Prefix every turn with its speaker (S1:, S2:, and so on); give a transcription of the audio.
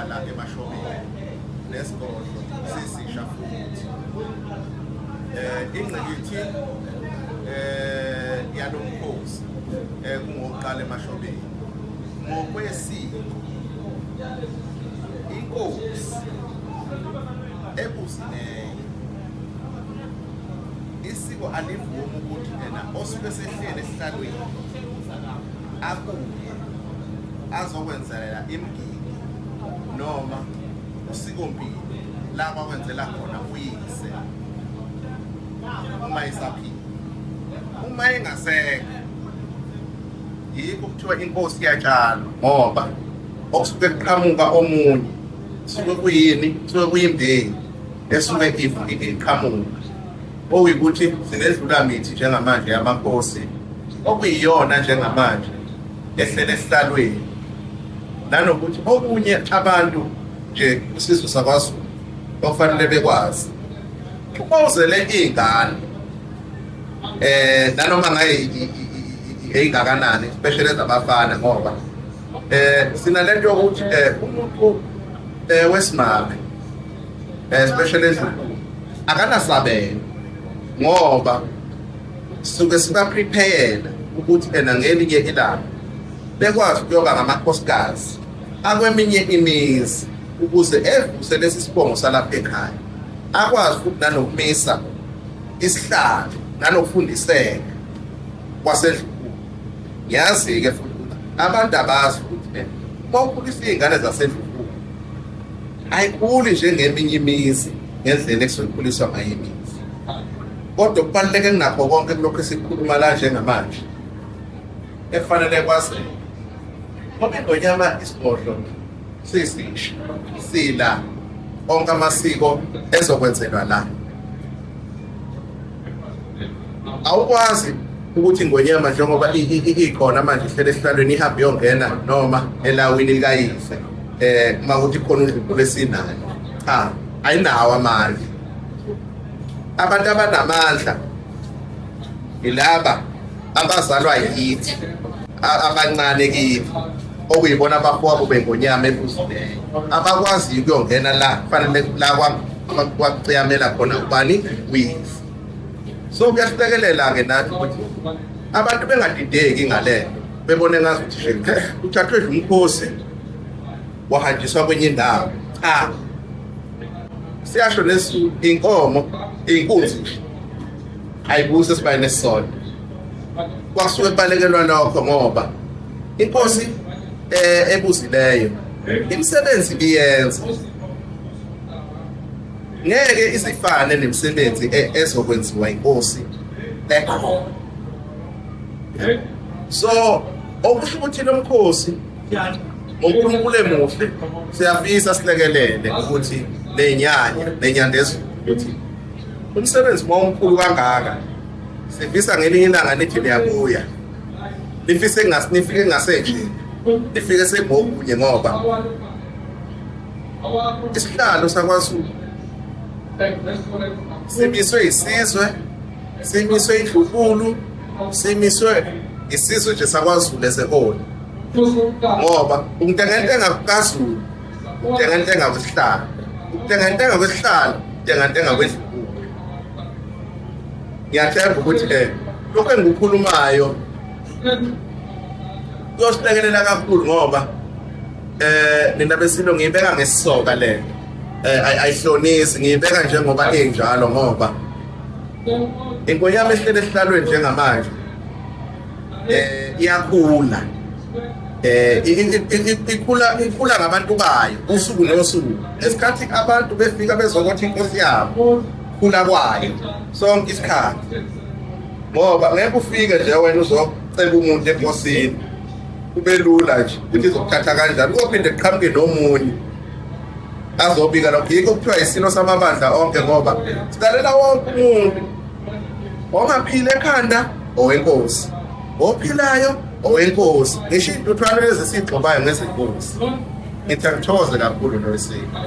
S1: Kungokuqala eMashobeni nesigodlo sisisha futhi. Ingqikithi yalomkhosi kungokuqala eMashobeni. Ngokwesiko inkosi ebuzileyo isiko alivumi ukuthi ena osuke sehlele esihlalweni abuye azokwenzelela imigidi noma usikompilo la kwakwenzela khona uyise uma esaphila. Uma engasekho yikho kuthiwa inkosi iyatshalwa ngoba okusuke kuqhamuka omunye suke kuyini, suke kuyimbewu esuke iqhamuka, okuyikuthi sinedlulamithi njengamanje yamakhosi okuyiyona njengamanje ehlele esihlalweni, nanokuthi okunye abantu nje isizwe sakwaZulu okufanele bekwazi uma uzele iy'ngane nanoma ngaye eyingakanani, especially ezabafana, ngoba sinalento yokuthi umuntu wesimame especially endlunkulu akanasabelo, ngoba suke siba-prepare ukuthi ena ngelinye ilanga bekwazi ukuyoba ngamakhosikazi akweminye imizi ukuze evuse lesi sibongo salapha ekhaya, akwazi futhi nanokumisa isihlalo nanokufundiseka kwasendlunkulu. Ngiyazi-ke futhi ukuthi abantu abazi ukuthi uma ukhulisa iy'ngane zasendlunkulu ayikhuli njengeminye imizi ngendlela ekusuke ikhuliswa ngayo imizi. Kodwa okubaluleke kunakho konke kulokhu esikhuluma la njengamanje ekufanele kwazeke, ngoba iNgonyama isigodlo sisisha sila, onke amasiko ezokwenzelwa la. Awukwazi ukuthi iNgonyama njengoba ikhona manje ihlele esihlalweni ihambe iyongena noma elawini likayise uma kuthi khona undlunkulu esinayo. Cha, ayinawo amandla. Abantu abanamandla ilaba abazalwa yithi abancane kithi, okuyibona abafowabo beNgonyama ebuzileyo, abakwaziyo ukuyongena la kufanele la kwakuciyamela khona ubani uyise. So kuyasilekelela-ke nathi ukuthi abantu bengadideki ngale nto, bebone ngazuthi nje uthathwe nje umkhosi wahanjiswa kwenye indawo. Cha, siyasho lesi, inkomo inkunzi nje ayibusi esibayeni esisodwa. Kwasuke kubalekelwa lokho ngoba inkosi ebuzileyo imisebenzi iyenza ngeke isifane nemisebenzi ezokwenziwa inkosi ekhona. So okusho ukuthi lo mkhosi ngoNkulunkulu emuhle siyafisa silekelele ukuthi nenyanya nenyandezulu ukuthi umsebenzi uma umkhulu kangaka, sifisa ngelinye ilanga nithi niyabuya nifise nifike ngasenje nifike sengokunye, ngoba isihlalo sakwaZulu simiswe isizwe, simiswe indlunkulu, simiswe isizwe nje sakwaZulu eseholi, ngoba ukuntengantenga kukaZulu ukuntengantenga kwesihlalo, ukuntengantenga kwesihlalo ukuntengantenga kwendlunkulu. Ngiyathemba ukuthi lokho engikukhulumayo kuyosilekelela kakhulu, ngoba nina besilo ngiyibeka ngesisoka le ayihlonisi, ngiyibeka njengoba injalo, ngoba iNgonyama ehlele esihlalweni njengamanje iyakhula, ikhula ngabantu bayo usuku nosuku. Esikhathi abantu befika bezokuthi inkosi yabo khula kwayo sonke isikhathi, ngoba ngeke ufike nje wena uzoceba umuntu enkosini kube lula nje ukuthi izokuthatha kanjani, kuyophinde kuqhamuke nomunye azobika lokho. Yikho kuthiwa isilo samabandla onke, ngoba silalela wonke umuntu ongaphila ekhanda owenkosi, ophilayo owenkosi, ngisho iy'ntuthwane lezi esiy'gxobayo ngezenkosi. Ngithi angithokoze kakhulu nowesiko.